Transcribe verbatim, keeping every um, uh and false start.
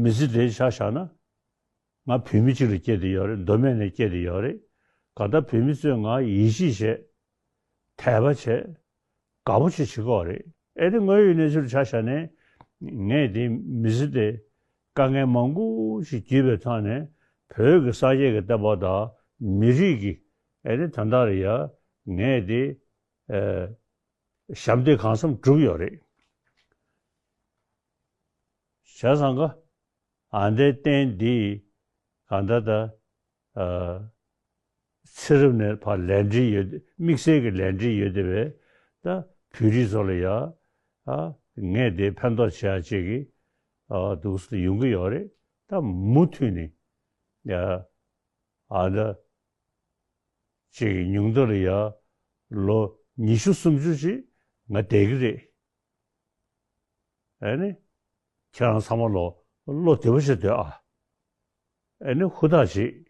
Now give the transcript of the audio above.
མི་ཚེ་འདི་ཆ་བཞག་ན། ང་བོད་མི་གཅིག་ལ་སྐྱེས་ཏེ་ཡོད་རེད། མདོ་སྨད་ནས་སྐྱེས་ཏེ་ཡོད་རེད། གང་ལྟར་བོད་མི་ཚོས་ང་ཡིད་ཆེས་བྱས། དད་པ་བྱས། དགའ་པོ་ཆེ་བྱེད་ཀྱི་ཡོད་རེད། ཨེ་ནི་དངོས་ཡོད་གནས་ཚུལ་ཆ་བཞག་ནས། ངས་དེ་མི་ཚེ་དེ་དཀའ་ངལ་མང་པོ་ཞིག་བརྒྱུད་པའི་ཐོག་ནས། བོད་ཀྱི་སངས་རྒྱས་ཀྱི་བསྟན་པ་དང་མི་རིགས་ཀྱི། ཨེ་ནི་དོན་དག་ལ་ཡ། ངས་དེ། ཨེ། ཞབས་འདེགས་གང་འཚམ་བསྒྲུབས་ཡོད་རེད། བྱས་ཙང་ཀ། ཨ་འདའི་རྟེན་འདི་གང་ལྟར་ད། ཨ། ཚེ་རབས་ནས་ཕར་ལས་འབྲེལ་ཡོད། དམིགས་བསལ་གྱི་ལས་འབྲེལ་ཡོད་བསྡད་པའི། ད་བོད་རིགས་ཚོ་ལ་ཡ། ཨ། ངས་དེ་ཕན་ཐོགས་བྱེད་ཡ་ཅིག་གི། ཨ། འདུག་སེ་ཡོང་གི་ཡོད་རེད། ད་མུ་མཐུད་ནས་ཡ། ཨ། ད་ཅིག་ཉུང་མཐའ་ལ་ཡ། ལོ་ཉི་ཤུ་སུམ་ཅུ་ཅིག་ང་བསྡད་ཀྱི་རེད། ཨེ་ནི། ཁྱེད་རང་ཚང་མ་ལོ་བློ་བདེ་པོ་བྱས་སྡོད་ཨ། ཨེ་ནི་ཧུར་ཐག་བྱེད།